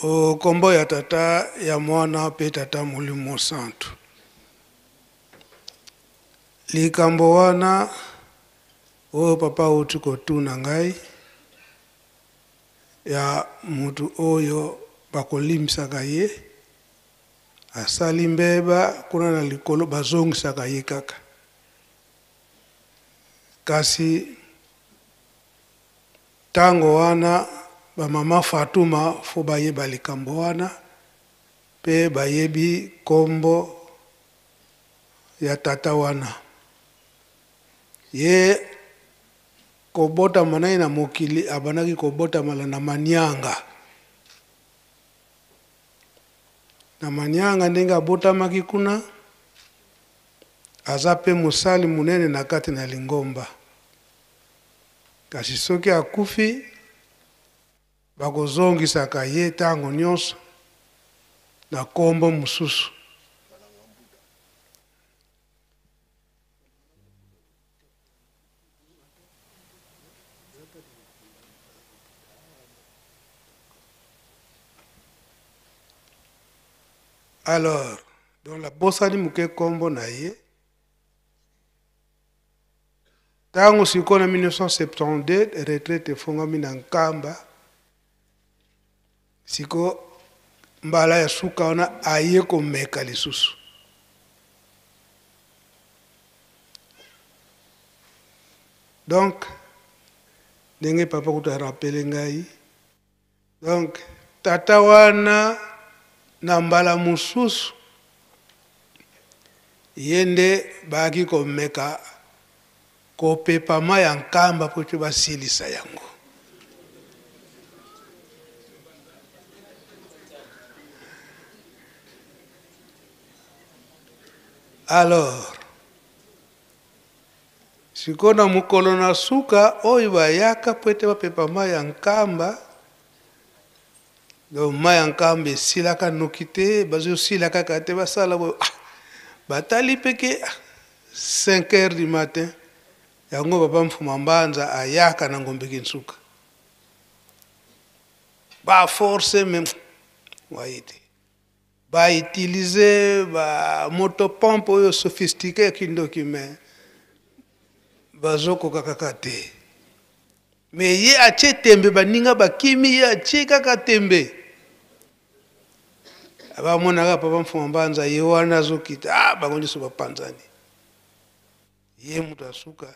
O kombo ya Tata, ya Mwana mpe Tata Molimo Santu. Likambo wana oyo papa auti kotuna ngai ya mutu oyo bakolimbisaka ye asali mbeba kuna na likolo bazongisaka ye kaka, kasi Tango wana ba mama Fatuma faut bayeba likambo wana pe bayebi kombo ya tata wana. Ye kobotama naye na mokili abandaki kobotamala na Manianga. Na Manianga ndenge abotamaki kuna aza pe mosali monene na kati na lingomba. Kasi soki akufi, bakozongisaka ye tango nionso na kombo mosusu. Alors, donc nabosani moke kombo na ye. Tango sikoyo na 1972 retraite efongwami na Nkamba, sikoyo mbala ya suka wana aye komeka lisusu. Donc ndenge papa kutu arapele ngai, donc tata wana na mbala mosusu ye nde bayaki komeka kopepa mai ya Nkamba mpo ete basilisa yango. Alors sikoyo na mokolo na suka oyo bayaka mpo ete bapepa mai ya Nkamba, donc mai ya Nkamba esilaka noki te, bazosila kaka te, basala boye, ah, batali mpe ke, ah, 5 heures du matin yango papa Mfuma Mbanza ayaka na Ngombe Kinsuka, ba force meme waye te, ba utiliser ba motopompe oyo sophistiqué ya kindoki, mais bazokoka kaka te. Mais ye atie tembe, baninga bakimi, ye atie kaka tembe. Bamonaka papa Mfuma Mbanza ye wana azokita, ah, bango nyonso bapanzani. Ye moto asuka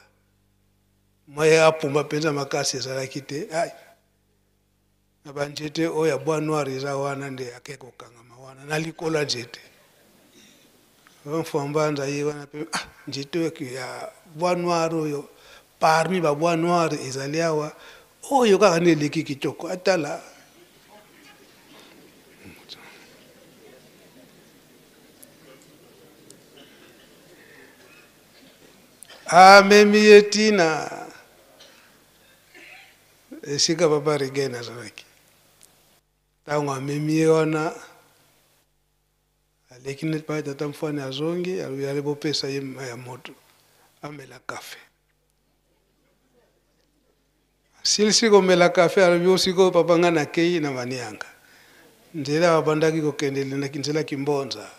mwa ye apumba mpenza makasi ezalaki te. Ai, na banzete oyo ya bois noir eza wana nde ake kokangama wana na likolo ya nzete. Papa Mfuma Mbanza ye wana pe, ah, nzete oyo ya bois noir oyo parmi ba bois noir ezali awa, oyo kaka nde eleki kitoko, atala. Amemi ye tina esika papa Regain azalaki. Ntango amemi ye wana, aleki neti papa tata Mfwani azongi, alobi ale bopesa ye mai ya moto amela kafe. Asilisi komela kafe, alobi o sikoyo papa ngai nakei na Manianga. Nzela babandaki kokende nzela Kimbonza,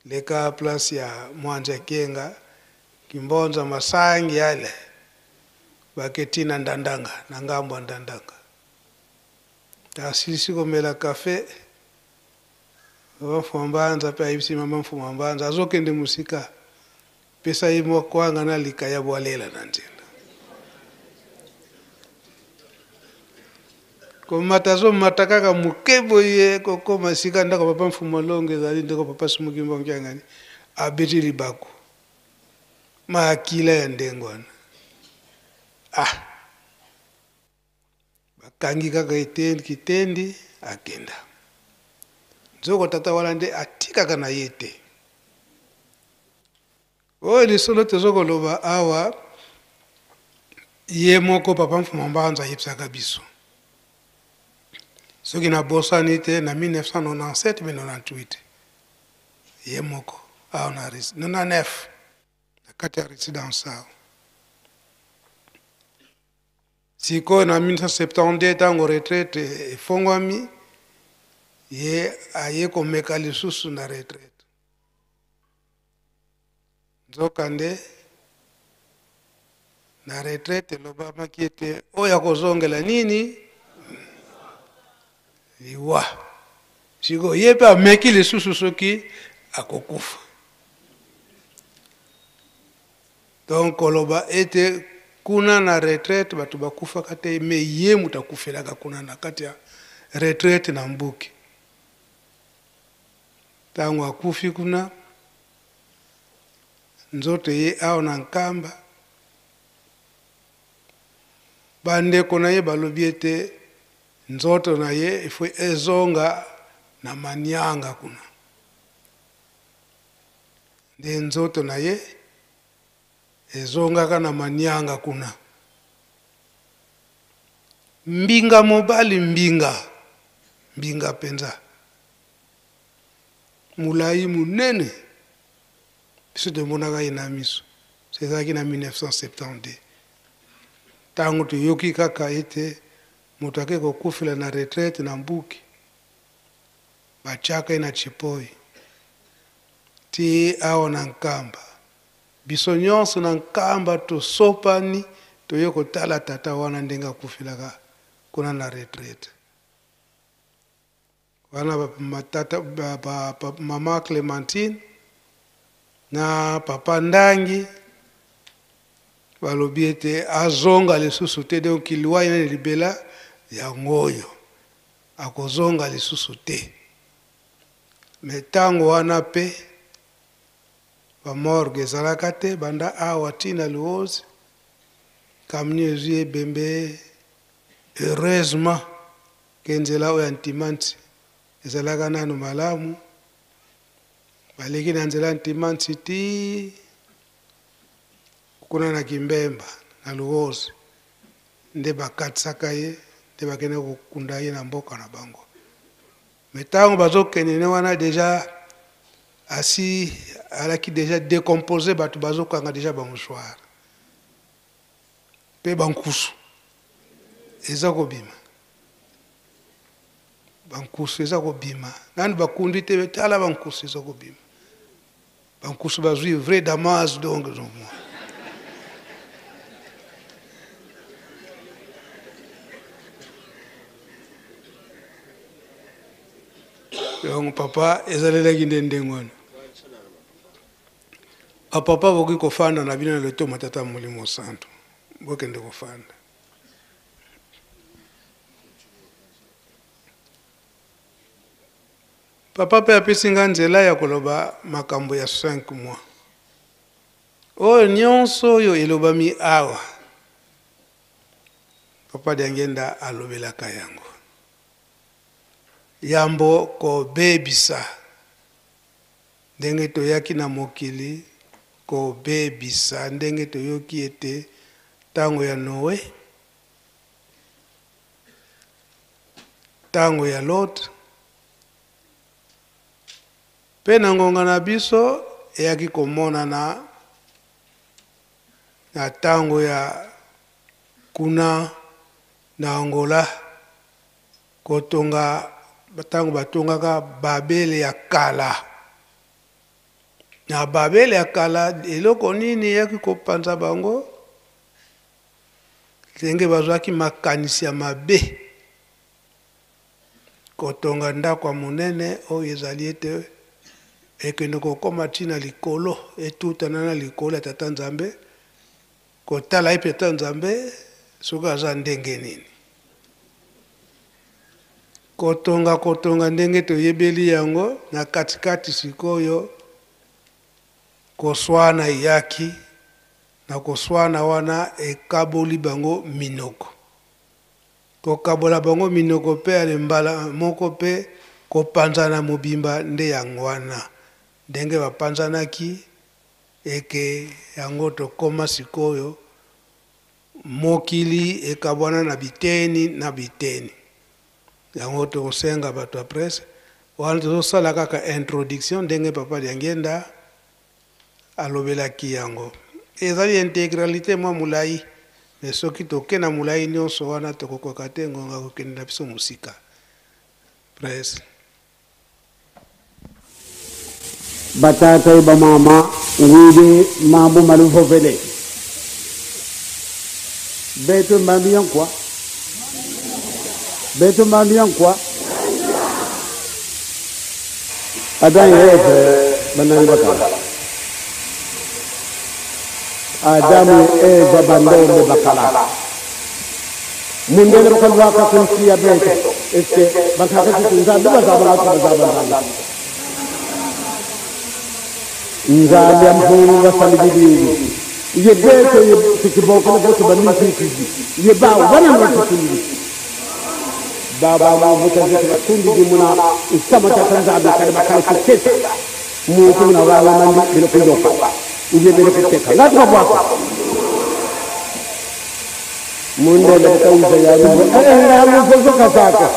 leka place ya Mwanja Kienga, Kimbonza Masangi ale bake ti na Ndandanga, na ngambo ya Ndandanga. Asilisi komela kafe, papa Mfuma Mbanza pe ayebisi mama Mfuma Mbanza azokende mosika, pesa ye mwa kwanga na likayabo alela na nzela. Komata azomata kaka moke boye kokoma esika ndako papa Mfuma Longo ezali, ndeko papa Sumuki Mbonkiangani abeti libaku. Makila ya ndenge wana. Ah! Bakangi kaka etendi kitendi akenda. Nzoko tata wana nde atikaka na ye te. Oyo lisolo tozo koloba awa, ye moko papa Mfuma Mbanza ayebisaka biso. Soki nabosani te na 1997 mpe 98 ye moko awa na 99 na kati ya residence awa. Sikoyo na 1972 ntango retraite efongwami, Ye aye komeka lisusu na retraite. Nzokande, na retraite elobamaki ete oyo akozongela nini? Liwa. Sikoyo ye mpe ameki lisusu soki akokufa. Donc koloba ete kuna na retraite bato bakufaka te, me ye moto akufelaka kuna na kati ya retraite na Mbuki. Ntango akufi kuna, nzoto ye awa na Nkamba, bandeko na ye balobi ete nzoto na ye ifo ezonga na Manianga kuna. Nde nzoto na ye ezongaka na Manianga kuna. Mbinga mobali mbinga, mbinga mpenza. Molai monene, biso tomonaka ye na miso. Ezalaki na 1972. Ntango toyoki kaka ete moto ake kokufela na retraite na Mbuki, batiaka ye na Tshipoi ti awa na Nkamba. Biso nyonso na Nkamba tosopani, toye kotala tata wana ndenge akufelaka kuna na retraite. Wana ba, matata, ba, ba, ba, mama Clementine na papa Ndangi balobi ete azonga lisusu te, donc liwa ye libela yango oyo akozonga lisusu te. Me ntango wana mpe bamorgue ezalaka te, banda awa ti na Luozi camion ezwi ebembe. Heureusement ke nzela oyo ya Ntimanti ezalaka nanu malamu, baleki na nzela ya Ntimanti ti kuna na Kimbemba na Luozi nde bakatisaka ye, nde bakende kokunda ye na mboka na bango. Mais ntango bazokende ne wana deja asi alaki deja décomposé, bato bazokanga deja ba mouchoir mpe bankusu eza kobima, bankusu eza kobima nanu bakundi te, tala bankusu eza kobima, bankusu bazwi vrai damas. Donc donc papa ezalelaki nde ndenge wana. Bapapa bokoki kofanda na bino na lotoma Tata Molimo Santu, bokende kofanda. Papa mpe apesi nga nzela ya koloba makambo ya 5 mois oyo nyonso oyo elobami awa. Papa Diangenda alobelaka yango yambo kobebisa ndenge toyaki na mokili, kobebisa ndenge toyoki ete ntango ya Noe, ntango ya Lot, mpe na ngonga na biso eyaki komonana na ntango ya kuna na Angola, kotonga ntango batongaka Babele ya kala. Na Babele ya kala, eloko nini eyaki kopanza bango? Ndenge bazwaki makanisi ya mabe kotonga ndako ya monene oyo ezali ete ekende kokoma ntina likolo, etutana na likolo ya Tata Nzambe, kotala ye mpe Tata Nzambe soki aza ndenge nini. Kotonga kotonga ndenge toyebeli yango na katikati, sikoyo koswana eyaki. Na koswana wana ekaboli bango minoko, kokabola bango minoko mpe ale mbala moko mpe kopanzana mobimba. Nde yango wana ndenge bapanzanaki eke yango tokoma sikoyo mokili ekabwana na biteni na biteni. Yango tokosenga bato ya presse wana, tozosala kaka introduction ndenge papa Diangenda alobelaki yango. Ezali intégralité mwa molai, me soki toke na molai nyonso wana tokokoka te, ngonga kokende na biso mosika. Presse. Batata ye bamama ngwidi mambo malufofele. Beto mbambi yankwa. Beto mbambi yankwa. Adan Eve banani bakala. Adamu Eva bandombe bakala. Mundele bakalwaka kunsiya beto. Eske bakaka nzambe bazaba ngathi bazaba nzambe. Nzambe amfungu basalibili. Ye beto ye tikiboko boto banisi ye bawo bana mutulili. Baba mavuta zetu kundi dimuna isama tata nzambe kale bakale kutesa. Muntu na wala mandi bile kuyoka. Iye bile kuteka. Ngati babwaka. Mundele bakauza ya rubu. Eh ngamu fozo kasaka.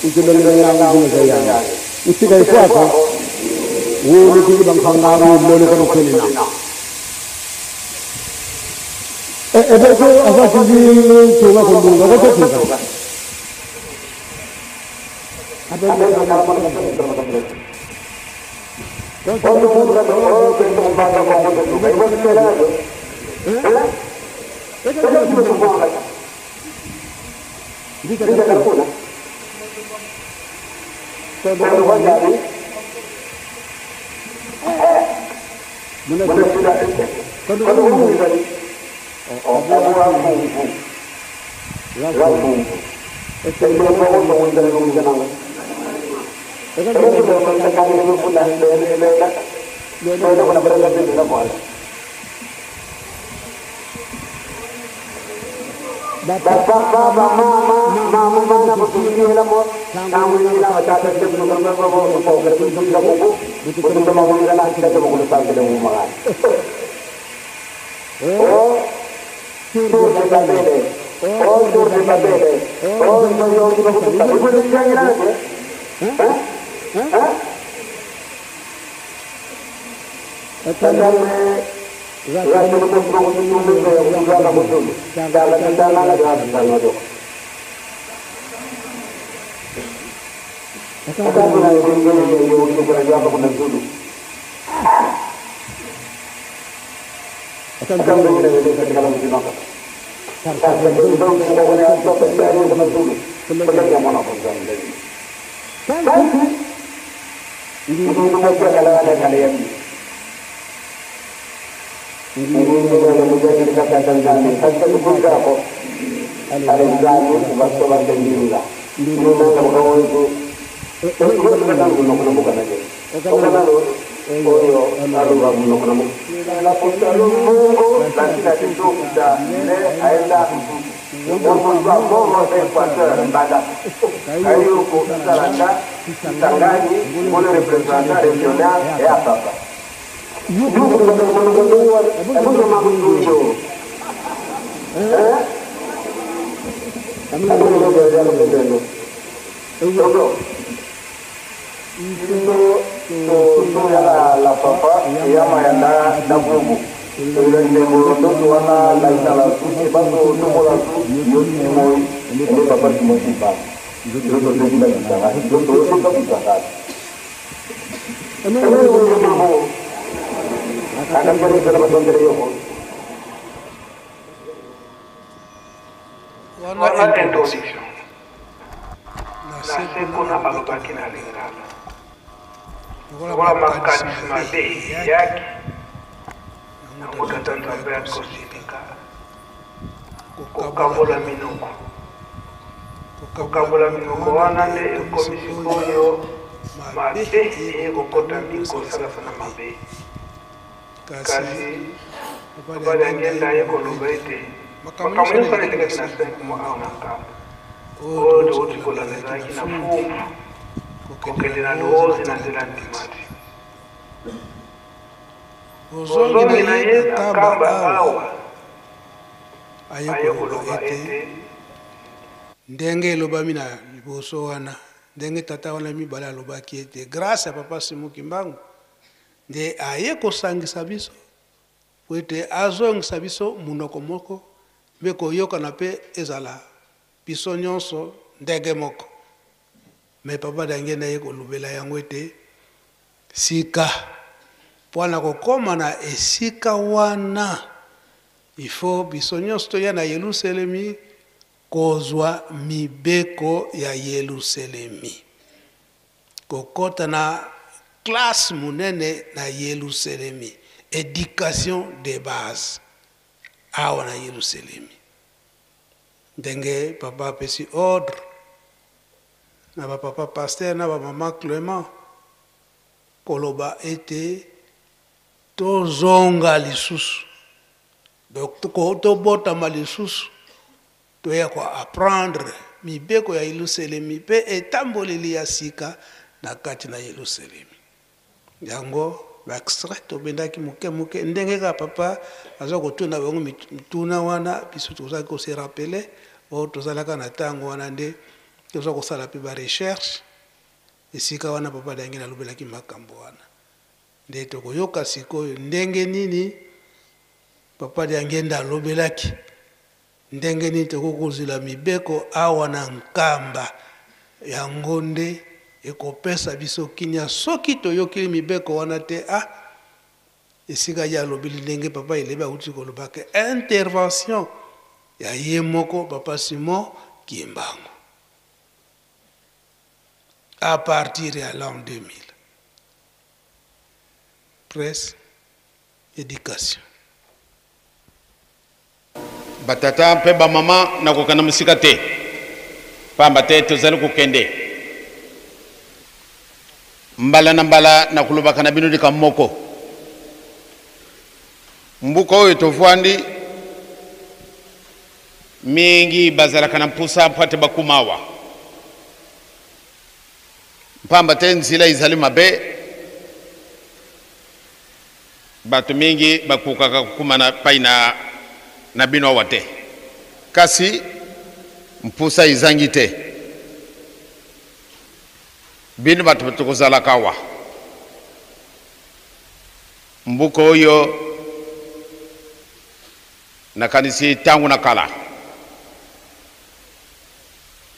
Utulongela ngamu zina ya. Usika ifuata. Wole kiji bankanga wole kono kwenina. Eh eh beto afasi tunga kundunga kote tunga. Wana introduction. Na se kuna alobaki na lingala. Lokola makanisi mabe eyaki yango tata Nzambe akosilika kokabola minoko. Kokabola minoko wana nde ekomi sikoyo mabe eye kokota mingi kosalasa na mabe. Kasi papa Diangienda aye koloba ete makambo nyonso wana elekaki na 5 mois awa na Nkamba. Oyo touti kolanda ezalaki na Fumbu kokende na Luozi na nzela ya Ntimati. Bozongi na ye na Nkamba awa aye koloba ete. Ndenge elobami na liboso wana, ndenge tata wana mibale alobaki ete grace ya papa Simon Kimbangu nde aye kosangisa biso po ete azongisa biso monoko moko mpe koyokana mpe ezala biso nionso ndenge moko. Mais papa Diangienda aye kolobela yango ete sika Mpo na kokóma na esika wana, il faut biso nyonso toya na Yelusalemi kozwa mibeko ya Yelusalemi, kokɔta na classe monene na Yelusalemi, éducation de base awa na Yelusalemi. Ndenge papa apesi ordre na bapapa pasteur na bamama Clément koloba ete tozonga lisusu, donc tobotama lisusu, toya koapprendre mibeko ya Yelusalemi mpe etamboleli ya sika na kati na Yelusalemi. Yango baextrait tobendaki moke moke, ndenge kaka papa aza kotuna bango mituna wana, biso tozalaki kose rappeler oyo tozalaka na ntango wana, nde toza kosala mpe barecherche esika wana papa Diangienda alobelaki makambo wana. Nde tokoyoka sikoyo ndenge nini papa Diangienda alobelaki, ndenge nini tokoki kozwela mibeko awa na Nkamba. Yango nde ekopesa biso kimia. Soki toyokeli mibeko wana te, ah, esika ye alobeli, ndenge papa Elebe awuti kolobaka, intervention ya ye moko papa Simon Kimbangu à partir ya l'an 2000, presse éducation. Batata mpe bamama, nakokenda mosika te, pamba te tozali kokende. Mbala na mbala nakolobaka na bino likambo moko: mbuka oyo tovwandi, mingi bazalaka na mpusa mpo ate bakuma awa, pamba te nzela ezali mabe. Bato mingi bakokaka kokuma na pai na bino awa te, kasi mpusa ezangi te. Bino bato tokozalaka awa, mbuka oyo, nakanisi ntango na kala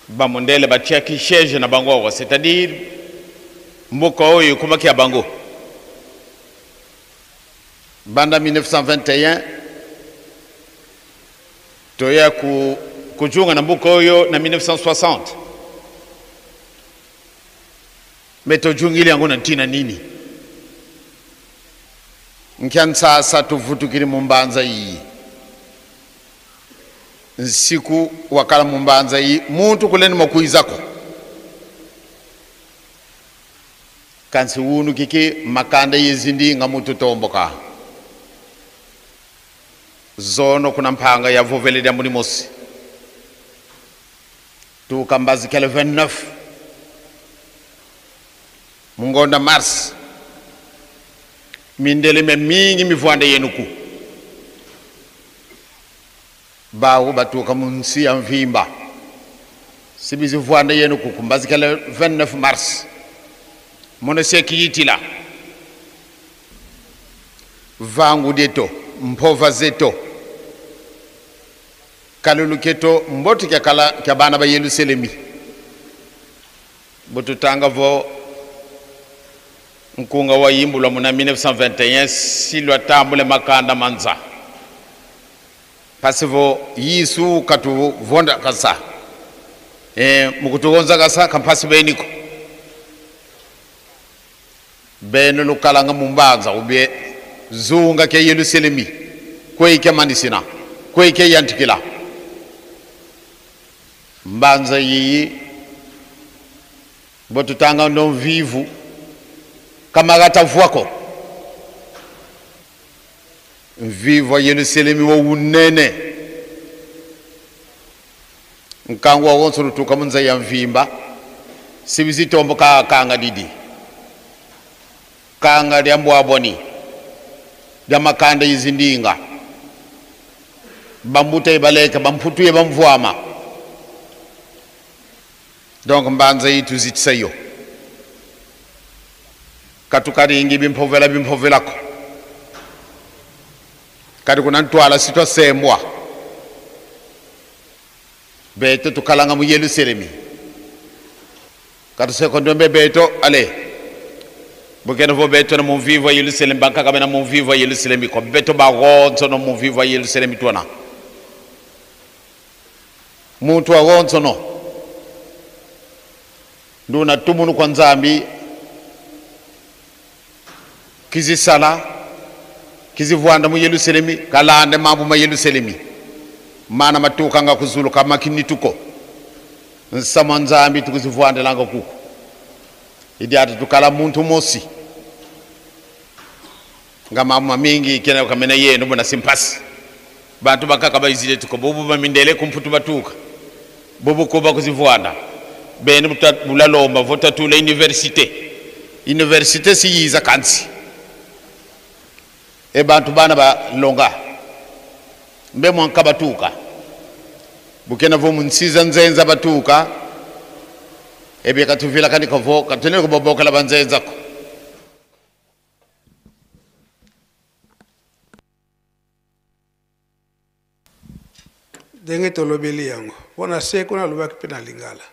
bamondele batiaki siège na bango awa, c'est-à-dire mboka oyo ekomaki ya bango banda 1921. Toya kuzunga na mboka oyo na 1960, me tojungili yango na ntina nini? Nkyansasa tuvutukili mumbanza iyi, nsiku wakala mumbanza iyi muntu kuleni makuizako kansi wunu kiki makanda yezindi nga mutu tomboka zono kuna mphanga ya vovele lya mulimosi tuka mbazikele 29 mungonda mars, mindeleme mingi mivwanda yenuku bawo batuka munsi ya mvimba sibizi vwanda yenuku kumbazikele 29 mars mono sekiyitila vangu dieto mpova zeto kalulu keto mboti kya kala kya bana ba Yerusalemi bututanga vo nkunga wa yimbulwa muna 1921 silwa tambule makanda manza pasivo yisu katu vonda kasa mukutugonza kasa kampasi beniko beno lukalanga mumbanza ubie zunga ke Yerusalemi kweike manisina kweike yantikila mbanza yiyi botutanga ndo vivu kamagata vuako mvivu wa Yerusalemi wo unene nkangu wa wonso lutuka munza ya mvimba sibizitombo ka kanga didi kanga lya mbwaboni lya makanda izindinga bambuta ibaleka bamputuye bamvwama. Donc mbanza yitu zitseyo katukaringi bimpovela bimpovelako kati kuna ntwala sitwa sembwa beto tukalanga mu Yerusalemi katu sekondombe beto ale Bukene vo beto na mumvivu wa Yerusalemu bankaka bena mumvivu wa Yerusalemu ko beto bagonzo no mumvivu wa Yerusalemu twana muntu agonzo no nduna tumunu kwa nzambi kizisala kizivwanda mu Yerusalemu kalande mambu ma Yerusalemu mana matuka nga kuzulu kama kinituko nsama nzambi tukuzivwanda langa kuko idi ati tukala muntu mosi nga mambo mingi kena kamena yenu bona simpasi bantu bakaka baizile tuko bubu bamindele kumputu batuka bubu kuba kuzivwanda bene bulalomba vota tula universite universite siyiza kansi e bantu bana balonga mbe mwanka batuka bukena vo munsiza nzenza batuka ebye katuvila kandi kavo katenere kubobokela banzenzako. Ndenge tolobeli yango mpona se kuna alobaki mpe na lingala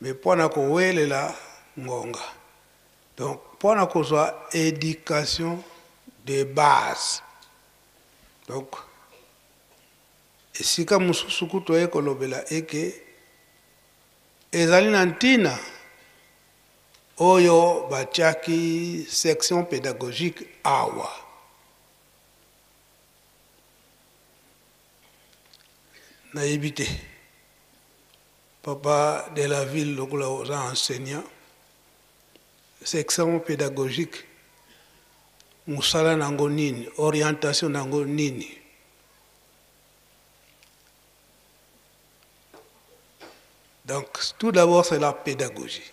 me mpona kowelela ngonga donc mpona kozwa éducation de base donc esika mosusu kutu oye kolobela eke ezali na ntina oyo batiaki section pédagogique awa nayebi te papa de la ville lokola oza enseignant section pédagogique mosala nango nini orientation nango nini. Donc tout d'abord c'est la pédagogie.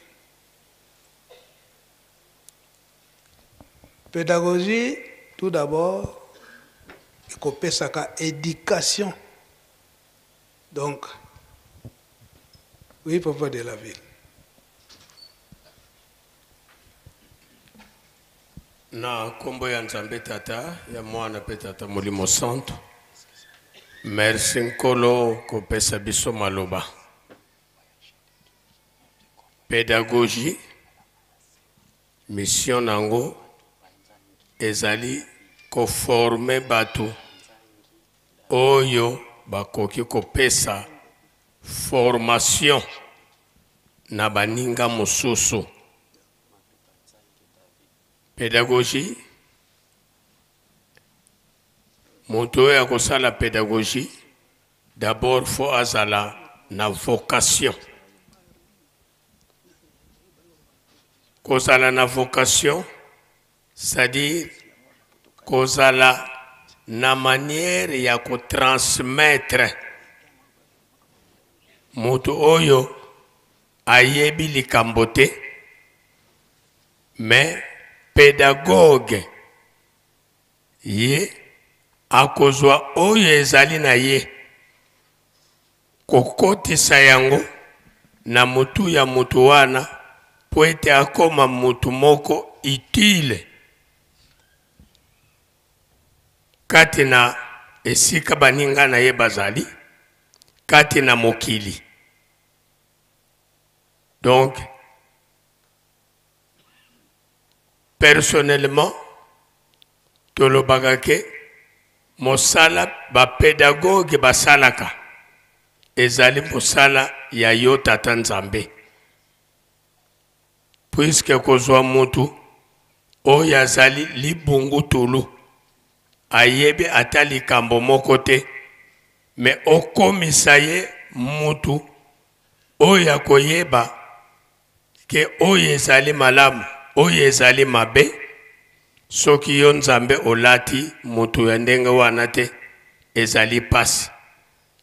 Pédagogie tout d'abord ekopesaka éducation. Donc oui papa de la ville. Na kombo ya Nzambe tata ya mwana pe tata molimo santo. Merci nkolo kopesa biso maloba. Pédagogie mission nango ezali koforme bato oyo bakoki kopesa formation na baninga mosusu. Pédagogie moto oyo akosala pédagogie d'abord faut azala na vocation. Kozala na vocation, c'est-à-dire kozala na manière ya kotransmettre moto oyo ayebi likambo te, mais pédagogue ye akozwa oyo ezali na ye kokotisa yango na mutu ya mutu wana po ete akoma mutu moko utile kati na esika baninga na ye bazali kati na mokili. Donc personnellement tolobaka ke mosala bapédagogue basalaka ezali mosala ya yo tata Nzambe, puisque kozwa mutu oyo azali libungutulu ayebi ata likambo moko te, me okomisa ye mutu oyo akoyeba ke oyo ezali malamu oyo ezali mabe. Soki yo Nzambe olati mutu ya ndenge wana te ezali pasi.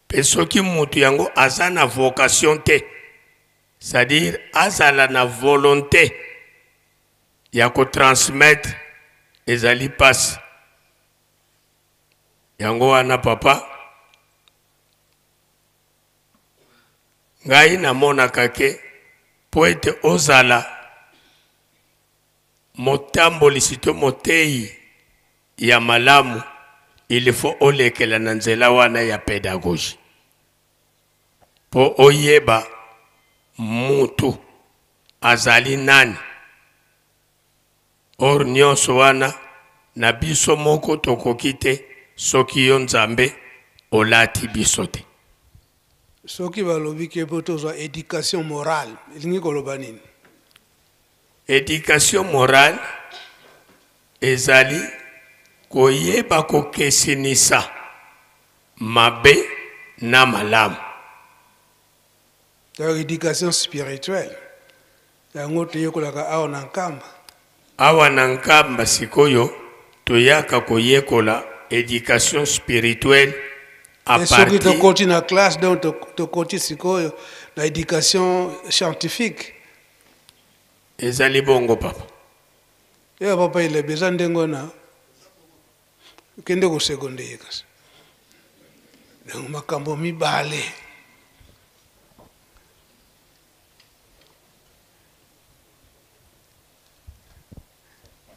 Pe soki mutu yango aza na vocation te, c'est-à-dire azala na volonté ya kotransmettre ezali pasi. Yango wana papa ngai namonaka ke po ete ozala motambolisi to moteyi ya malamu, il faut olekela na nzela wana ya pédagogie po oyeba mutu azali nani. Or nionso wana na biso moko tokoki te soki yo Nzambe olati biso te. Soki balobi ke po tozwa education morale elingi koloba nini? Education morale ezali koyeba kokesenisa mabe na malamu. Donc education spirituelle yango toyekolaka awa na Nkamba. Awa na Nkamba sikoyo toyaka koyekola education spirituelle à Et soki partir tokoti na classe donc tokoti sikoyo na education scientifique. Ezali bongo papa. Ya papa Ilebe eza ndenge wana. Kende ko seconde ye kasi. Donc makambo mibale.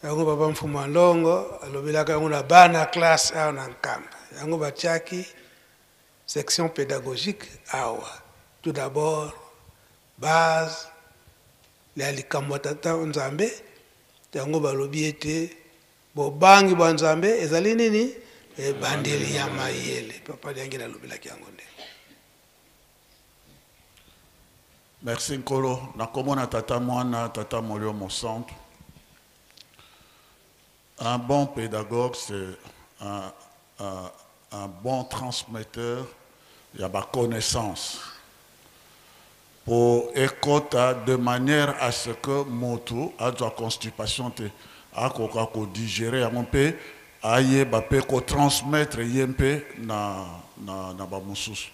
Yango papa Mfuma Ndongo alobelaka yango na bana classe awa na Nkamba. Yango batiaki section pédagogique awa. Tout d'abord base ya likambo ya tata Nzambe, yango balobi ete Bobangi bwa Nzambe ezali nini? Ebandeli ya mayele. Papa Diangila alobelaki yango nde. Merci Nkolo, na kombo na Tata Mwana, Tata Molio Mosantu. Un bon pédagogue, c'est un bon transmetteur ya ba connaissances po ekota de manière à ce que mutu azwa constipation te, akoka ko digerer yango mpe ayeba mpe ko transmettre ye mpe na, na, na ba mosusu.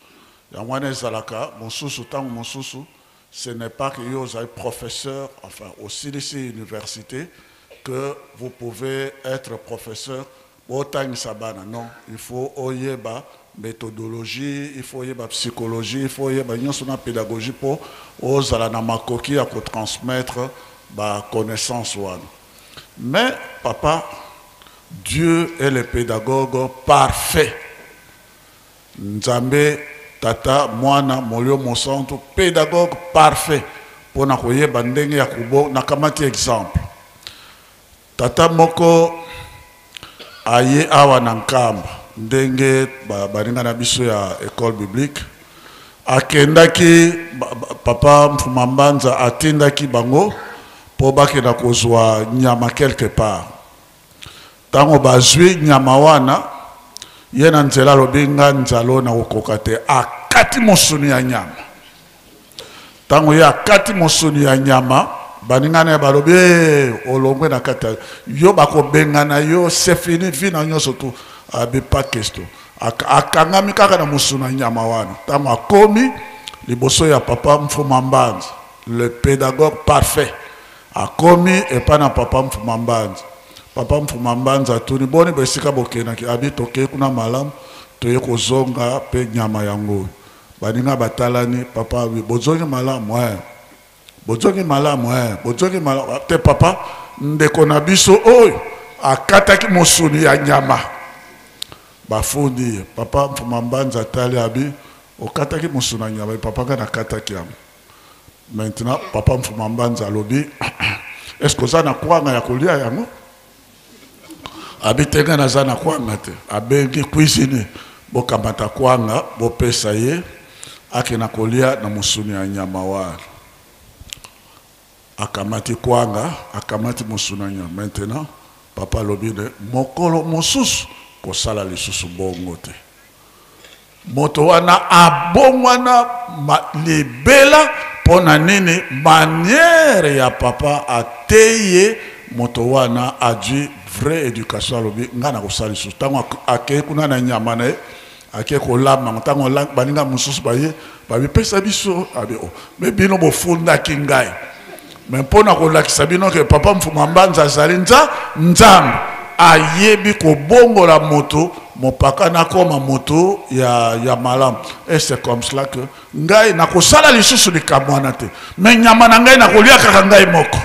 Yango wana ezalaka mosusu tango mosusu ce n'est pas que yo ozali professeur, enfin osilisi universite que vous pouvez être professeur Botangisa bana non il faut oyeba methodologie, il faut oyeba psychologie, il faut oyeba nionso na pedagogie po ozala na makoki ya ko transmettre ba connaissances wana. Mais papa Dieu est le pedagogue parfait. Nzambe tata mwana molio mosantu pedagogue parfait pona koyeba ndenge ya kobo nakamati exemple. Tata moko aye awa na Nkamba ndenge baninga na biso ya ecole biblique akendaki papa Mfuma Mbanza atindaki bango mpo bakenda kozwa nyama quelque part. Ntango bazwi nyama wana, ye na nzela alobi nga nzala oyo nakokoka te, akati mosuni ya nyama. Ntango ye akati mosuni ya nyama, baninga na ye balobi ee, olongwe na kati ya yo, bakobengana yo, c'est fini, vie na nyonso tu. Abi pas question. Akangami kaka na mosuni ya nyama wana. Ntango akomi liboso ya papa Mfuma Mbanza, le pédagogue parfait, akomi epai na papa Mfuma Mbanza. Papa Mfuma Mbanza atuni, boni bo esika bokendaki? Abi tokei kuna malamu, toye kozonga pe nyama yango. Baninga batalani, papa abi bozongi malamu eh. Bozongi malamu eh. Bozongi malamu ah, te papa, ndeko na biso oyo akataki mosuni ya nyama. Bafundi ye. Papa Mfuma Mbanza atali abi okataki mosuni ya nyama, papa nga nakataki yango. Maintenant papa Mfuma Mbanza alobi est-ce que oza na kwanga ya kolia yango? Abi te nga naza na kwanga te. Abengi cuisinier, bokamata kwanga bopesa ye akenda kolia na mosuni ya nyama wana. Akamati kwanga, akamati mosuni ya nyama. Maintenant papa alobi ne mokolo mosusu kosala lisusu bongo te. Moto wana abongwana libela mpo na nini? Manière ya papa ateyi ye, moto wana azwi vraie education, alobi ngai nakosala lisusu. Ntango akei kuna na nyama na ye, akei kolamba yango, ntango baninga mosusu baye, babipesa biso, abi oh, me bino bofundaki ngai me mpo na kolakisa bino ke papa Mfuma Mbanza azali Nzambe ayebi kobongola moto mopaka nakoma moto ya malamu. Et c'est comme cela que ngai nakosala lisusu likambo wana te, me nyama na ngai nakolia kaka ngai moko.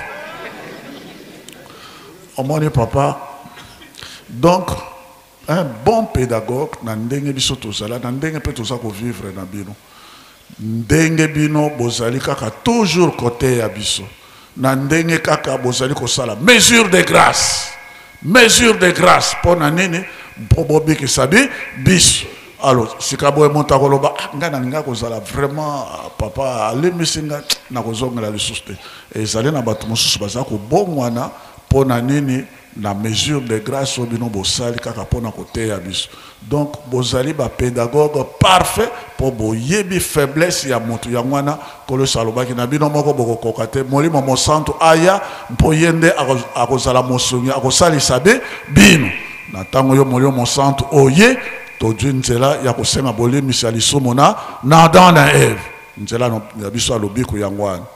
Omoni papa, donc un bon pédagogue na ndenge biso tozala, na ndenge mpe toza kovivre na bino, ndenge bino bozali kaka toujours côté ya biso. Na ndenge kaka bozali kosala mesure de grâce, mesure de grâce mpo na nini? Mpo bobikisa bi biso. Alors sika boye moto akoloba, ah, ngai nalinga kozala vraiment, ah, papa alimbisi ngai, nakozongela lisusu te. Ezali na bato mosusu baza kobongwana mpo na nini? Na mesure de grâce oyo bino bosali kaka mpo na koteya biso. Donc bozali ba pédagogue parfait mpo boyebi faiblesse ya moto. Yango wana Nkolo Yesu alobaki na bino moko bokokoka te, Molimo Mosantu aya mpo ye nde akozala mosungi, akosalisa bino. Na ntango yo Molimo Mosantu oye, tozwi nzela ya kosenga bolimbisi ya lisumu na Adam na Eve. Nzela ya biso ya lobiko yango wana.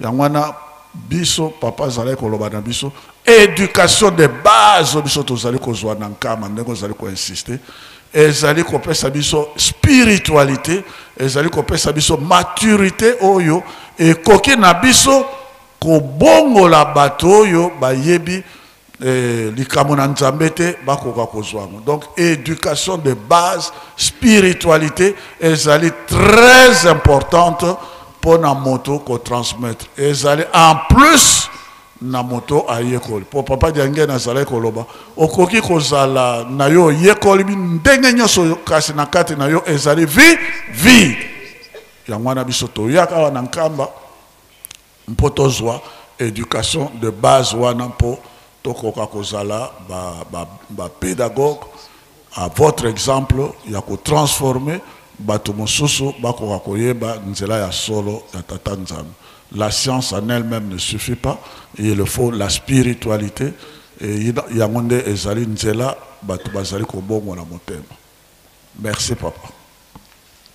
Yango wana biso papa azalaki koloba na biso éducation de base oyo biso tozali kozwa na Nkama, ndenge ozali koinsiste, ezali kopesa biso spiritualité, ezali kopesa biso maturité oyo ekoki na biso kobongola bato oyo bayebi likambo na Nzambe te, bakoka kozwa yango. Donc éducation de base, spiritualité ezali très importante mpo na moto kotransmettre, ezali en plus na moto ayekoli. Mpo papa Diangienda azalaki koloba, okoki kozala na yo oyekoli ndenge nyonso, kasi na kati na yo ezali vide. Yango wana biso toyaka awa na Nkamba mpo tozwa éducation de base wana, mpo tokoka kozala ba pédagogue à votre exemple ya kotransformer bato mosusu bakoka koyeba nzela ya solo ya Tata Nzambe. La science en elle-même ne suffit pas, il faut la spiritualité, et yango nde ezali nzela bato bazali kobongola motema. Merci papa.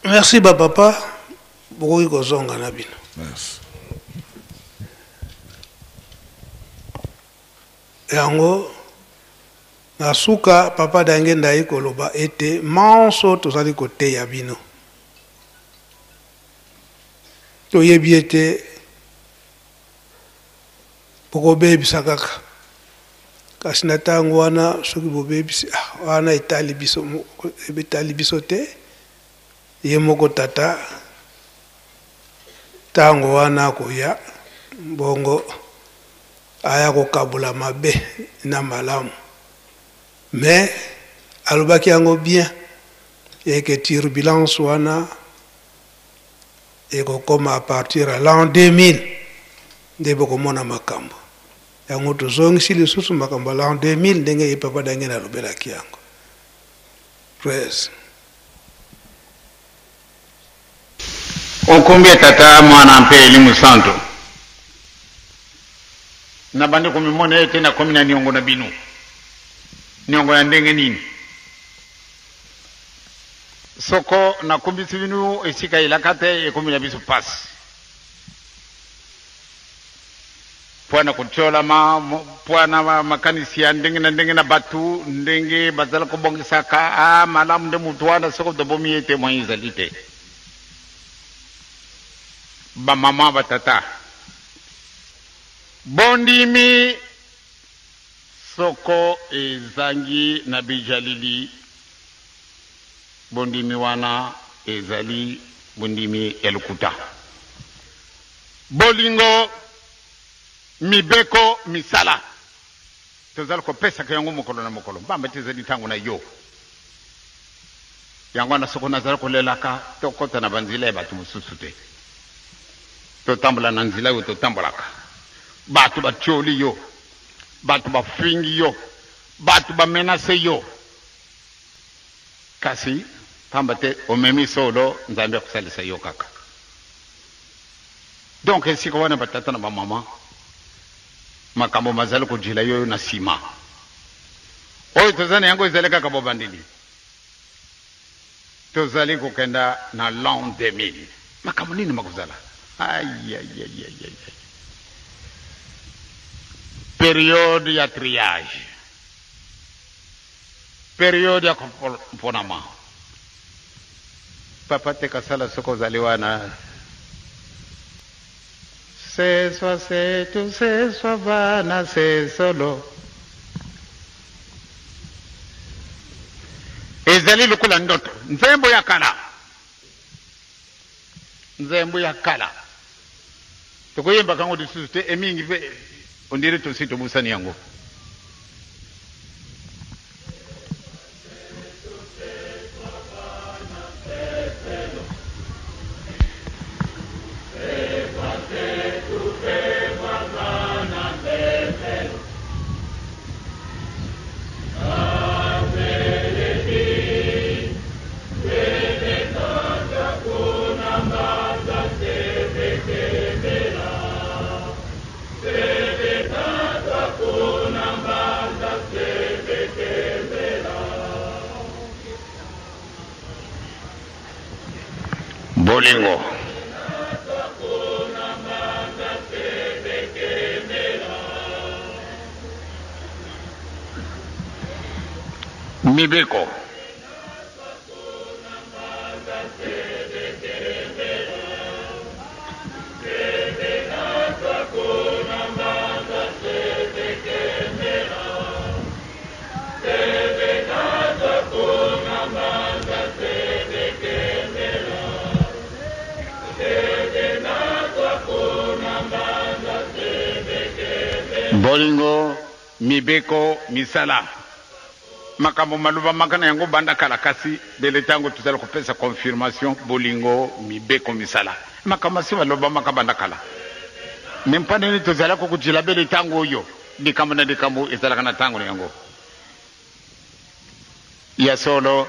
Merci ba papa, bokoki kozonga na bino. Merci. Yango na suka papa Diangienda ayi koloba ete manso tozali koteya bino, toyebi ete bokobebisa kaka, kasi na ntango wana soki bobebisi, wana etali biso, etali biso te. Ye moko tata ntango wana akoya bongo aya kokabola mabe na malamu. Mais alobaki yango bien eke turbulence wana ekokoma à partir ya l'an 2000 nde bokomona makambo yango. Tozongisi lisusu makambo ya l'an 2000 ndenge ye papa Diangienda alobelaki yango. Presse. Okombia Tata, Mwana mpe Elimu Santu. Nabandi komimona ete nakomi na niongo na bino. Niongo ya ndenge nini? Soko nakumbisi bino esika elaka te, ekomi na biso pasi. Mpo na kotiolama, mpo na makanisi ya ndenge na ndenge na bato, ndenge bazala kobongisaka, ah, malamu nde moto wana, soko tobomi ye te, moyen ezali te. Bamama, batata, bondimi soko ezangi na bijalili, bondimi wana ezali bondimi ya lokuta. Bolingo, mibeko, misala, tozali kopesaka yango mokolo na mokolo, mpamba te ezali ntango na yo. Yango wana soko nazali kolelaka, tokota na banzela ya bato mosusu te, totambola na nzela oyo totambolaka. Bato batioli yo, bato bafingi yo, bato bamenase yo, kasi pamba te omemi solo, Nzambe akosalisa yo kaka. Donc esika wana batata na bamama, makambo mazali kojela yo na nsima. Oyo toza na yango ezali kaka bobandeli. Tozali kokenda na l'an 2000. Makambo nini makozala? Aïe, aïe, aïe, aïe, aïe. Periode ya triage, periode ya komponama. Papa te kasala soko ozali wana. Seswa setu seswa bana sesolo. Ezali lokola ndoto, nzembo ya kala, nzembo ya kala. Tokoyembaka yango lisusu te e mingi mpe ondire tosi tobosani yango. Bolingo. Mibeko. Bolingo, mibeko, misala. Makambo malobamaka na yango banda kala, kasi bele ntango tozali kopesa confirmation, bolingo, mibeko, misala. Makambo asi malobamaka banda kala. Me mpo nini tozalaka kojila bele ntango oyo likambo na likambo ezalaka na ntango na yango? Ya solo,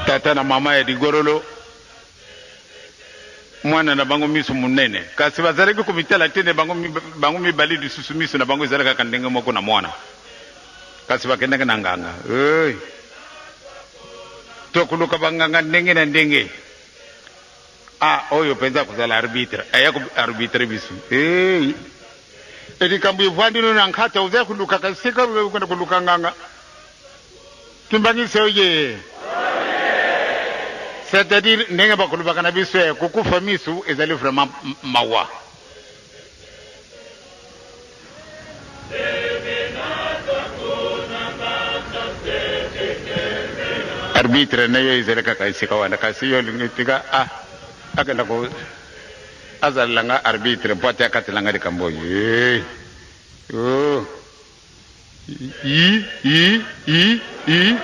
tata na mama ya ligorolo mwana na bango miso monene, kasi bazalaki komitala te bango, bango mibale lisusu miso na bango ezalaki kaka ndenge moko na mwana, kasi bakendaki na nganga. Hey. Tokoluka banganga ndenge na ndenge. Ah, oyo mpenza kozala arbitre, aya ko arbitre biso. Hey. Elikambo evandi no na nkata, oza koluka kasika okenda koluka nganga. Kimbangisa oye. C'est-à-dire ndenge bakolobaka na biso ya kokufa misu ezali vraiment mawa. Arbitre na yo ezali kaka esika wana, kasi yo olingi tika ah akenda ko azalela nga arbitre mpo ate akatela nga likambo oyo. Hey. Oh. I, i, i, i.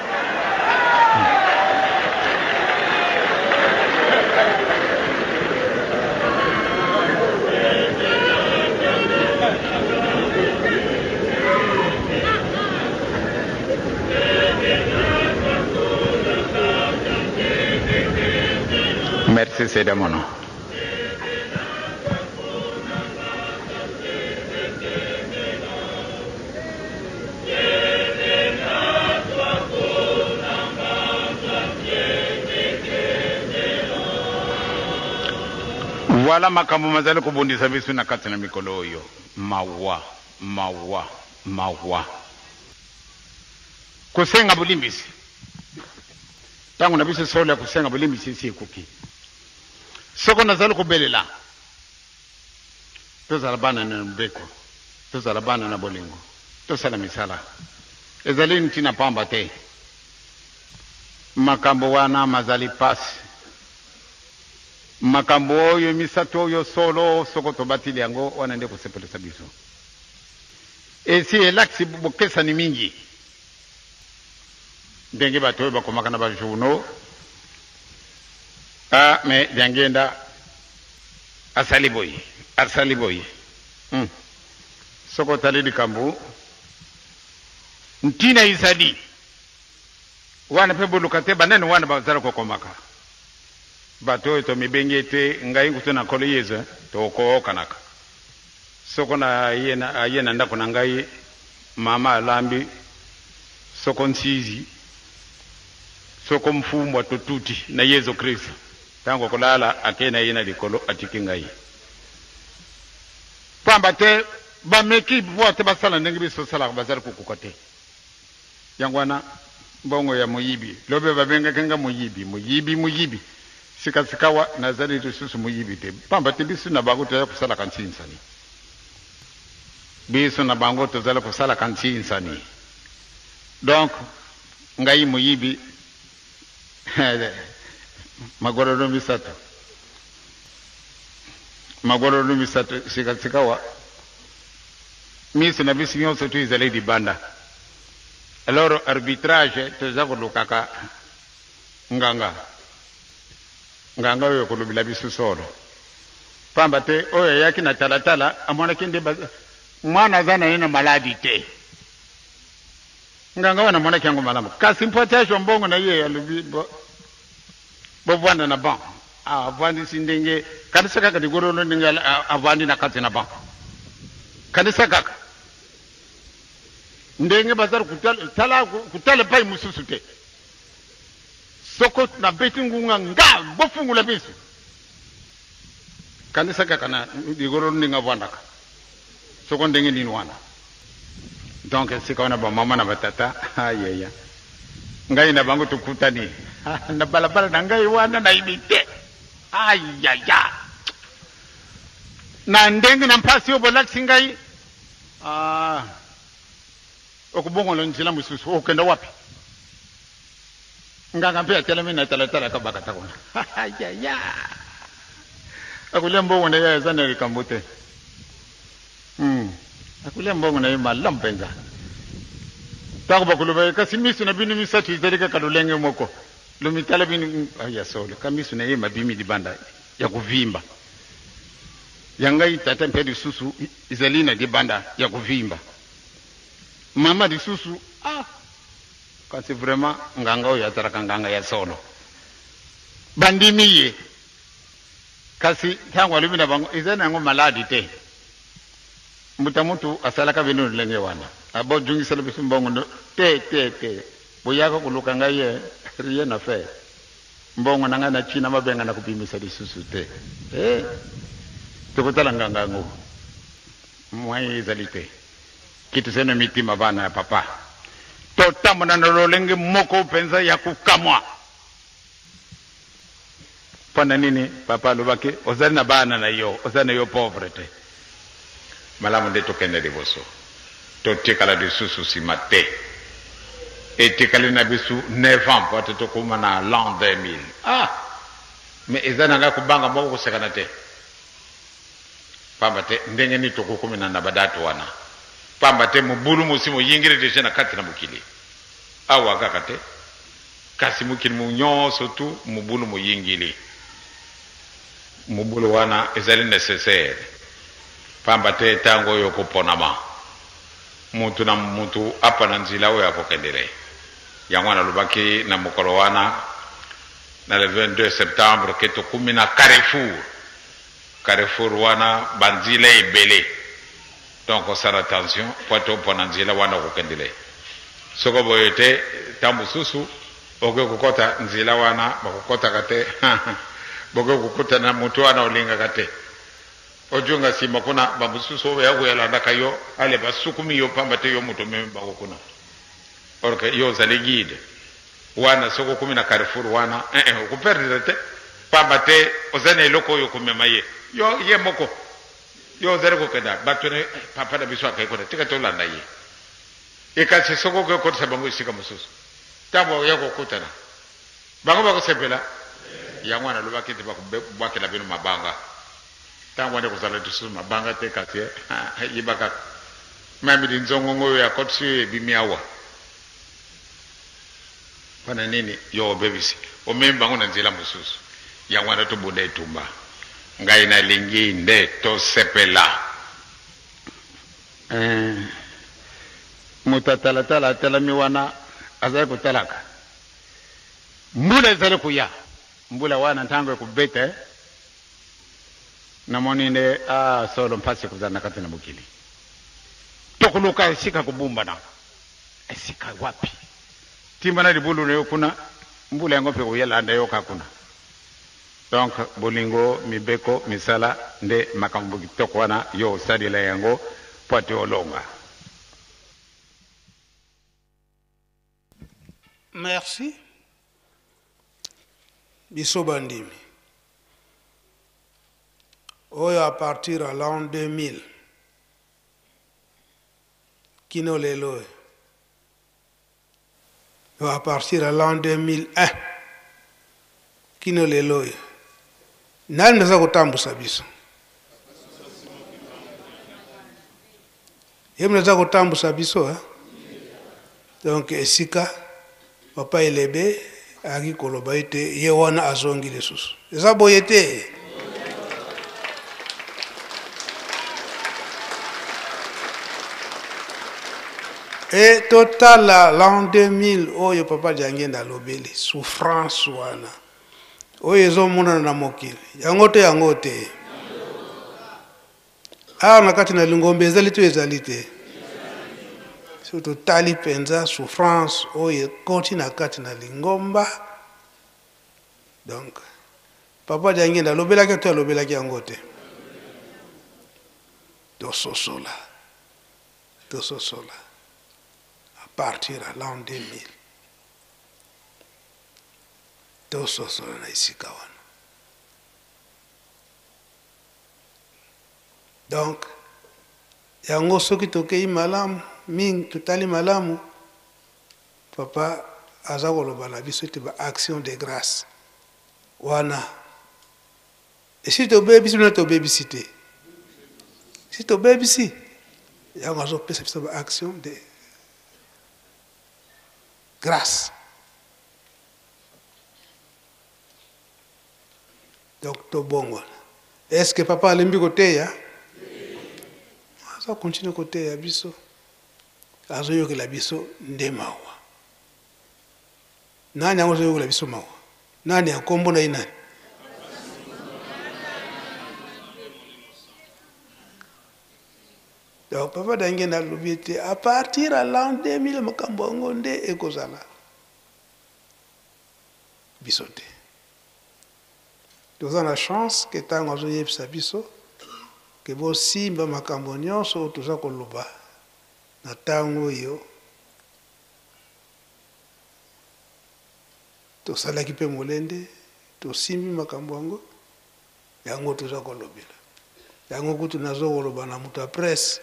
Merci Sedamono. Voilà makambo mazali kobundisa biso na kati na mikolo oyo. Mawa, mawa, mawa. Kosenga bolimbisi. Ntango na biso solo ya kosenga bolimbisi esi ekoki. Soko nazali kobelela, tozala bana na mibeko, tozala bana na bolingo, tosala misala. Ezali ntina pamba te. Makambo wana mazali pasi. Makambo oyo misato oyo solo, soko tobatili yango, wana nde kosepelisa biso. Esi elakisi bokesani mingi ndenge bato oyo bakomaka na ba journaux. Ah, mais Diangienda asali boye, asali boye. Soko otali likambo ntina ezali wana mpe boluka te banani wana bazali kokomaka. Bato oyo tomibengi ete ngai nkutu na Nkolo Yezu tokookanaka. Soko na ye na aye na ndako na ngai, mama alambi soko nsizi, soko mfumbwa totuti na Yezu Kristo. Tango akolala akei na ye na likolo atiki ngai. Pamba te bameki mpo ate basala ndenge biso tosalaka, bazali kokoka te. Yango wana mbongo ya moyibi. Lobi babengaki nga moyibi, moyibi, moyibi. Sika-sikawa nazali lisusu moyibi te, pamba te biso na bango tozali kosalaka nsinsani. Biso na bango tozali kosalaka nsinsani. Donc ngai moyibi magorodo misato. Magololo misato sikasikawa miso na biso nyonso tu ezali libanda. Alors arbitrage toza kolukaka nganga, nganga oyo ekolobela biso solo, pamba te oyo ayaki na talatala amonaki nde mwana aza na ye na maladi te. Nganga wana amonaki yango malamu, kasi mpo ete azwa mbongo na ye alobi bovanda na banc. Avandisi ndenge kanisa kaka ligololo ndenge avandi na kati na banc, kanisa kaka ndenge bazali kutala kutala epai mosusu te. Soko nabeti ngunga nga bofungula miso, kanisa kaka na ligololo ndenge avandaka, soko ndenge nini wana. Donc esika wana bamama na batata, ayeya ngai na bango tokutani na balabala na ngai wana nayebi te, ayaya na ndenge na mpasi oyo bolakisi ngai. Okobongola nzela mosusu, okenda wapi? Nganga mpe atelemi na talatala kabakata kuna, ayaya akolia mbongo na ye, aza na likambo te. Akolia mbongo na ye malamu mpenza. Ntango bakoloba ye, kasi miso na bino misato ezali kaka lolenge moko, lomitala bino ya solo ka miso na ye mabimi libanda ya kovimba, ya ngai tata mpe lisusu ezali na libanda ya kovimba, mama lisusu. Kasi vraiment nganga oyo azalaka nganga ya solo, bandimi ye. Kasi ntango alobi na bango eza na yango maladi te, mbuta mutu asalaka bino lolenge wana, abozongisela biso mbongo te te te, boyaka koluka ngai ye rien à faire, mbongo na ngai na China mabenga na kobimisa lisusu te. Tokotala nganga yango moyen ezali te. Kitisa na mitima bana ya papa, totambola na lolenge moko mpenza ya kokamwa. Mpo na nini papa alobaki ozali na bana na yo, ozali na yo pauvre te? Malamu nde tokende liboso, totikala lisusu nsima te. Etikali na biso 9 ans mpo ete tokóma na l'an 2000. Mais eza na ngai kobanga moko kosekana te, pamba te ndenge nini tokokomina na badate wana, pamba te mobulu mosi moyingeli deja na kati na mokili awa kaka te, kasi mokili mo nyonso tu mobulu moyingeli. Mobulu wana ezali nécessaire, pamba te ntango oyo koponama mutu na mutu apa na nzela oyo akokendele. Yango wana alobaki na mokolo wana na le 22 septembre ke tokumi na carrefour. Carrefour wana banzela ebele, donc osala attention po ete opona nzela wana okokendele. Soko boye te, ntango mosusu okoki kokɔta nzela wana bakokɔtaka te, bokoki kokutana na motu wana olingaka te, ozonga nsima kuna, bamosusu oyo ya koyalandaka yo, ale basukumi yo pamba te yo moto omemi bango kuna, or que yo ozali guide wana. Soki okomi na carrefour wana, okoperdre te, pamba te oza na eloko oyo okomema ye yo ye moko. Yo ozali kokenda, bato na papa na biso akei kuna, tika tolanda ye. Ekasi soki okoki kokotisa bango esika mosusu, ntango bakoya kokutana bango bakosepela. Yango wana alobaki ete bakobwakela bino mabanga. Ntango wana ekozala lisusu mabanga te, kasi yeba kaka mami linzongongo oyo akotisi oyo ebimi awa mpona nini yo obebisi, omemi bango na nzela mosusu. Yango wana tobunda etumba, ngai nalingi nde tosepela. Moto atalatala atelami wana, azali kotalaka mbula ezali koya. Mbula wana ntango ekobeta, namoni nde solo mpasi ekozala na kati na mokili. Tokoluka esika kobumbana, esika wapi? Timba na libulu na yo kuna, mbula yango mpe koyelanda yo kaka kuna. Donc bolingo, mibeko, misala nde makambo kitoko wana yo osalela yango mpo ate olonga. Merci. Biso bandimi oyo à partir ya l'an 2000 kino lelo oyo, à partir ya l'an 2001 kino lelo oyo, nani aza kotambusa biso? Ye moto aza kotambusa biso, hein? Donc esika papa Elebe ayaki koloba ete ye wana azongi lisusu, eza boye te. E totala l'an 2000 oyo papa Diangienda alobeli souffrance wana oyo ezomonana na mokili, yango te, yango te. Awa na kati na lingombe ezali to ezali te? Soki totali mpenza souffrance oyo ekoti na kati na lingomba, donc papa Diangienda alobelaki to alobelaki yango te? Tososola, tososola à partir ya l'an 2000, tososola na esika wana. Donc yango soki tokei malamu mingi, totali malamu, papa aza koloba na biso ete ba action de grâce wana esi tobebisi na tobebisi te, si tobebisi yango azopesa biso ba action de grâce. Donc tobongwana. Est-ce que papa alembi koteya? Aza continue koteya biso, azoyokela biso nde mawa. Nani yango azoyokela biso mawa? Nani ya kombo na ye nani? Donc papa Diangienda alobi ete à partir ya l'an 2000 makambo yango nde ekozala biso te. Toza na chance ke tango azoyebisa biso ke bosimba makambo nyonso oyo toza koloba na tango oyo, tosalaki mpe molende, tosimbi makambo yango, yango toza kolobela yango. Kutu nazo koloba na moto ya presse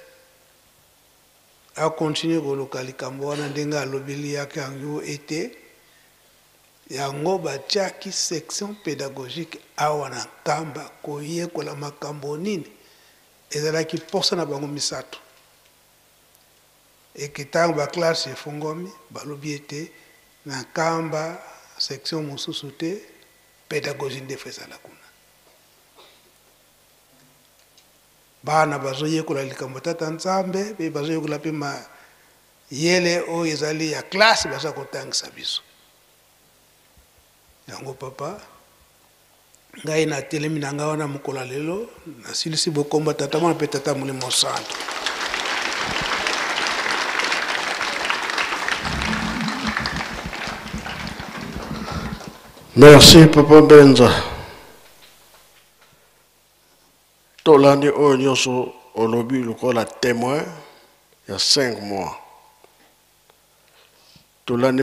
akontinue koluka likambo wana ndenge alobeli yaki yango ete yango batiaki section pédagogique awa na Nkamba koyekola makambo nini ezalaki posa na bango misato. Eke ntango baklase efungwami, balobi ete na Nkamba section mosusu te, pédagogie nde fo ezala kuna. Bana bazoyekola likambo tata Nzambe, mpe bazoyekola mpe mayele oyo ezali ya classe baza kotangisa biso yango. Papa, ngai natelemi na ngai wana mokolo ya lelo, nasilisi bokomba tata mwana mpe tata Molimo Santo. Merci papa Benza. Tolandi oyo nyonso olobi lokola témoin ya 5 mois. Tolandi.